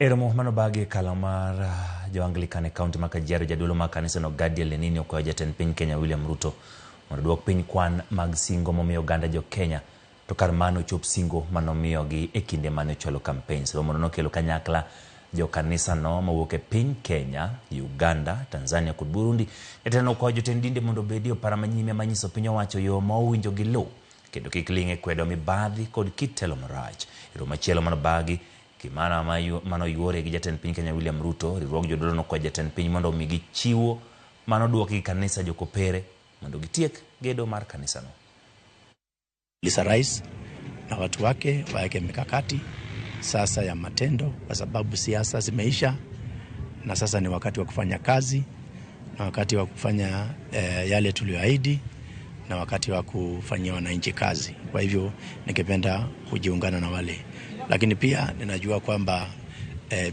E romo manobagi e kala mar jo-Anglican e kaunti ma Kajiado, jadolo mar kanisano Gadiel Lenini okwayo jatend piny Kenya William Ruto mondo oduok piny kwan mag singo momiyo oganda jo-Kenya to kar mano ochop singo manomiyogi e kinde mane ochwalo campaigns. Romono nokelo kanyakla jokanisano mawuok e piny Kenya, Uganda, Tanzania kod Burundi. Jatelo okwayo jotend dinde mondo obedi e opara manyime manyiso piny owacho yo ma owinjo giluw kendo kik ling' e kwedo mibadhi kod kit telo marach. E romo machielo manobagi Kimana manoyuore gi jatend piny Kenya William Ruto, riwruog jodolo nokwayo jatend piny mondo omigi chiwo manoduoki gi kanisa jokopere mondo gitiek gedo mar kanisano. Lisa rais na watu wake waweke mikakati sasa ya matendo, kwa sababu siasa zimeisha na sasa ni wakati wa kufanya kazi na wakati wa kufanya yale tuliyoahidi na wakati wa kufanyia wananchi kazi. Kwa hivyo ningependa kujiungana na wale, lakini pia ninajua kwamba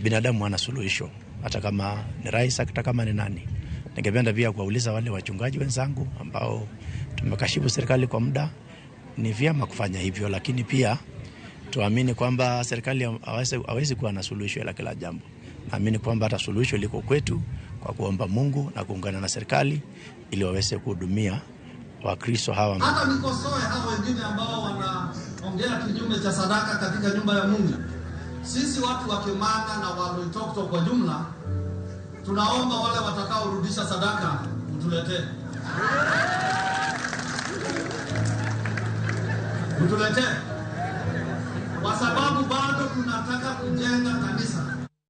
binadamu hana suluhisho, hata kama ni rais, hata kama ni nani. Ningependa pia kuwauliza wale wachungaji wenzangu ambao tumekashifu serikali kwa muda, ni vyema kufanya hivyo, lakini pia tuamini kwamba serikali hawezi kuwa na suluhisho la kila jambo. Naamini kwamba hata suluhisho liko kwetu kwa kuomba Mungu na kuungana na serikali ili waweze kuhudumia Wakristo hawa. Hata nikosoe hao wengine ambao wanaongea kinyume cha sadaka katika nyumba ya Mungu. Sisi watu wa Kimana na wa Loitoktok kwa jumla tunaomba wale watakaorudisha sadaka mtuletee. Mtuletee. Kwa sababu bado tunataka kujenga kanisa.